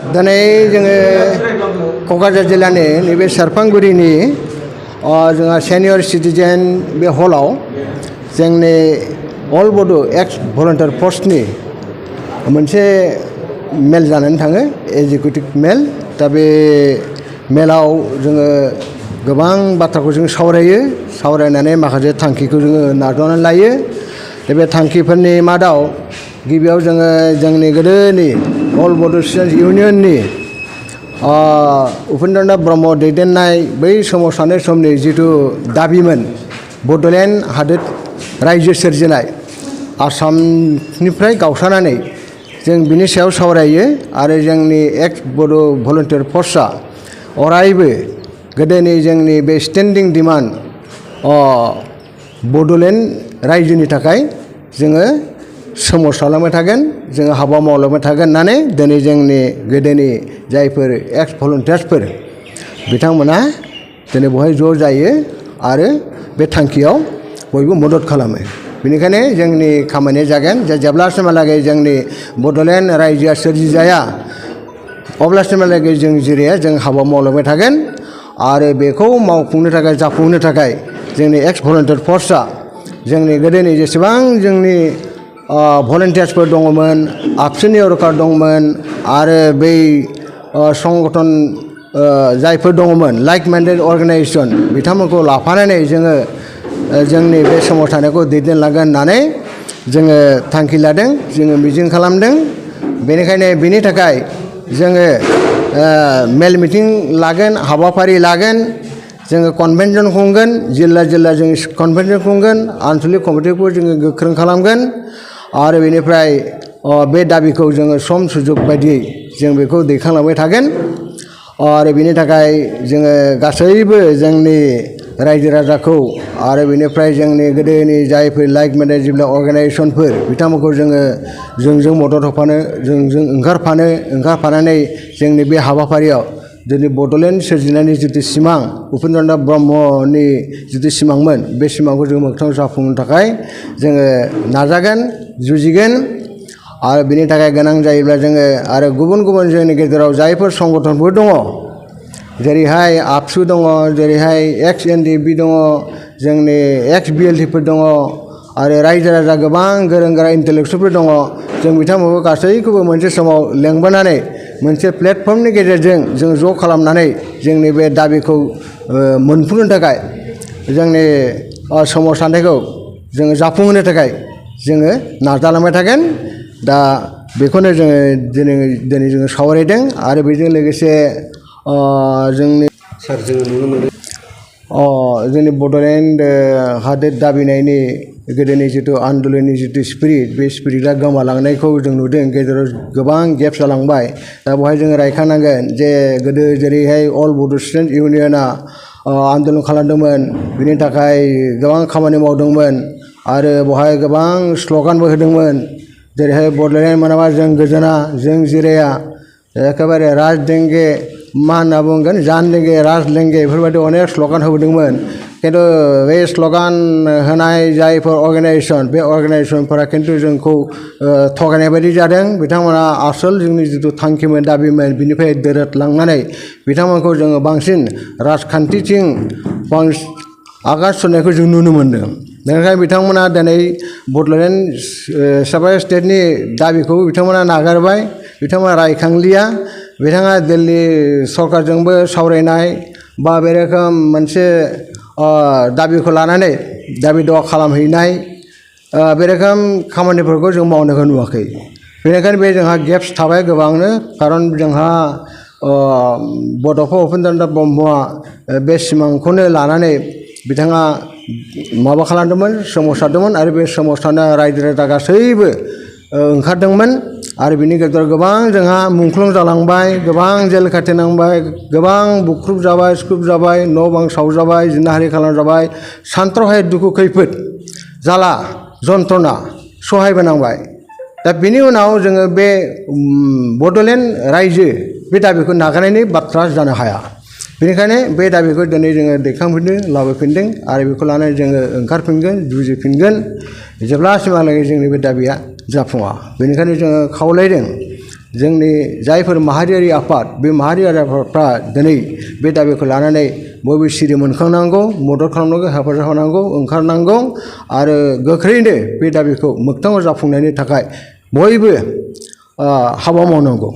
दिनै जोङो क'क्राझार जिल्लानि नैबे सेरफांगुरिनि जोंहा सेनियर सिटिजेन बे हलाव जोंनि अल बड' एक्स भलन्टियार फर्सनि मोनसे मेल जानानै थाङो एजुकेटिभ मेल। दा बे मेलाव जोङो गोबां बाथ्राखौ जों सावरायनानै माखासे थांखिखौ जोङो नाजावनानै लायो। दा बे थांखिफोरनि मादाव गिबियाव जोङो जोंनि गोदोनि अल बड' स्टुडेन्टस इउनियननि उपेन्द्रनाथ ब्रह्म दैदेननाय बै सोमावसारनाय समनि जिथु दाबिमोन बड'लेण्ड हादोर रायजो सोरजिनाय आसामनिफ्राय गावस्रानानै जों बिनि सायाव सावरायो आरो जोंनि एक्स बड' भलन्टियार फर्सआ अरायबो गोदोनि जोंनि बे स्टेन्डिं डिमान्ड बड'लेण्ड रायजोनि थाखाय जोङो सोमावसारलांबाय थागोन, जोङो हाबा मावलांबाय थागोन होननानै दिनै जोंनि गोदोनि जायफोर एक्स भलन्टियार्सफोर बिथांमोना दिनै बेवहाय ज' जायो आरो बे थांखियाव बयबो मदद खालामो। बेनिखायनो जोंनि खामानिया जागोन जे जेब्लासिमहालागै जोंनि बड'लेण्ड रायजोआ सोरजिजाया अब्लासिमहालागै जों जिराया जों हाबा मावलांबाय थागोन आरो बेखौ मावफुंनो थाखाय जाफुंहोनो थाखाय जोंनि एक्स भलन्टियार फर्सआ जोंनि गोदोनि जेसेबां जोंनि भलन्टियार्सफोर दङमोन, आबसुनि अरकार दंमोन आरो बै संगठन जायफोर दङमोन लाइक माइन्डेड अर्गेनाइजेसन बिथांमोनखौ लाफानानै जोङो जोंनि बे सोमावसारनायखौ दैदेनलांगोन होननानै जोङो थांखि लादों, जोङो मिजिं खालामदों। बेनिखायनो बिनि थाखाय जोङो मेल मिटिं लागोन, हाबाफारि लागोन, जोङो कनभेनसन खुंगोन, जिल्ला जिल्ला जों कनभेनसन खुंगोन, आनसलिक कमिटिखौ जोङो गोख्रों खालामगोन आरो बेनिफ्राय बे दाबिखौ जोङो सम सुजुग बायदियै जों बेखौ दैखांलांबाय थागोन आरो बेनि थाखाय जोङो गासैबो जोंनि रायजो राजाखौ आरो बेनिफ्राय जोंनि गोदोनि जायफोर लाइक माइन्डेड जेब्ला अर्गेनाइजेसनफोर बिथांमोनखौ जोंजों मदद होफानो, जोंजों ओंखारफानानै जोंनि बे हाबाफारियाव दिनै बड'लेण्ड सोरजिनायनि जिथु सिमां उपेन्द्रनाथ ब्रह्मनि जिथु सिमांमोन बे सिमांखौ जों मोगथाङाव जाफुंनो थाखाय जोङो नाजागोन, जुजिगोन आरो बिनि थाखाय गोनां जायोब्ला जोङो आरो गुबुन गुबुन जोंनि गेजेराव जायफोर संगठनफोर दङ जेरैहाय आबसु दङ, जेरैहाय एक्स एनडिएफबि दङ, जोंनि एक्स बिएलटिफोर दङ आरो रायजो राजा गोबां गोरों गोरा इन्टेलेक्सुवेलफोर दङ। जों बिथांमोनखौ गासैखौबो मोनसे समाव लेंबोनानै मोनसे प्लेटफर्मनि गेजेरजों जों ज' खालामनानै जोंनि बे दाबिखौ मोनफुंनो थाखाय जोंनि सोमावसारनायखौ जोङो जाफुंहोनो थाखाय जोङो नाजालांबाय थागोन। दा बेखौनो जोङो दिनै जोङो सावरायदों आरो बेजों लोगोसे जोंनि सार जोङो नुनो मोनो जोंनि बड'लेण्ड हादोर दाबिनायनि गोदोनि जिथु आन्दलननि जिथु स्पिरिट बे स्पिरिटआ गोमालांनायखौ जों नुदों, गेजेराव गोबां गेप्स जालांबाय। दा बेवहाय जोङो रायखांनांगोन जे गोदो जेरैहाय अल बड' स्टुडेन्टस इउनियना आन्दलन खालामदोंमोन, बिनि थाखाय गोबां खामानि मावदोंमोन आरो बेवहाय गोबां स्ल'गानबो होदोंमोन जेरैहाय बड'लेण्ड मोनाबा जों गोजोना, जों जिराया, एखेबारे राज देंगे मा होनना बुंगोन जान लेंगे राज लेंगे बेफोरबायदि अनेक स्ल'गान होबोदोंमोन। खिन्थु बे स्ल'गान होनाय जायफोर अर्गेनाइजेसन बे अर्गेनाइजेसनफोरा खिन्थु जोंखौ थगायनाय बायदि जादों। बिथांमोना आसोल जोंनि जिथु थांखिमोन दाबिमोन बिनिफ्राय दोरोदलांनानै बिथांमोनखौ जोङो बांसिन राजखान्थिथिं आगान सुरनायखौ जों नुनो मोन्दों। बेनिखायनो बिथांमोना दिनै बड'लेण्ड सेपारेट स्टेटनि दाबिखौ बिथांमोना नागारबाय, बिथांमोना रायखांलिया। बिथाङा दिल्ली सरकारजोंबो सावरायनाय बा बे रोखोम मोनसे दाबिखौ लानानै दाबि दावा खालामहैनाय बे रोखोम खामानिफोरखौ जों मावनायखौ नुवाखै। बेनिखायनो बे जोंहा गेप्स थाबाय गोबांनो, खारन जोंहा बड'फा उपेन्द्रनाथ ब्रह्मआ बे सिमांखौनो लानानै बिथाङा माबा खालामदोंमोन, सोमावसारदोंमोन आरो बे सोमावसारनाय रायजो राजा गासैबो ओंखारदोंमोन आरो बिनि गेजेराव गोबां जोंहा मुंख्लं जालांबाय, गोबां जेल खाथिनांबाय, गोबां बुख्रुब जाबाय, सुख्रुब जाबाय, न' बां सावजाबाय, जिनाहारि खालामजाबाय, सानथ्र'हायै दुखु खैफोद जारला जन्थ्रना सहायबोनांबाय। दा बिनि उनाव जोङो बे बड'लेण्ड रायजो बे दाबिखौ नागारनायनि बाथ्रा जानो हाया। बेनिखायनो बे दाबिखौ दिनै जोङो दैखांफिनदों, लाबोफिनदों आरो बेखौ लानानै जोङो ओंखारफिनगोन, जुजिफिनगोन जेब्लासिमहालागै जोंनि बे दाबिया जाफुङा। बेनिखायनो जोङो खावलायदों जोंनि जायफोर माहारियारि आफाद बे माहारियारि आफादफ्रा दिनै बे दाबिखौ लानानै बयबो सिरि मोनखांनांगौ मदद खालामनांगौ हेफाजाब होनांगौ ओंखारनांगौ आरो गोख्रैनो बे दाबिखौ मोगथाङाव जाफुंनायनि थाखाय बयबो हाबा मावनांगौ।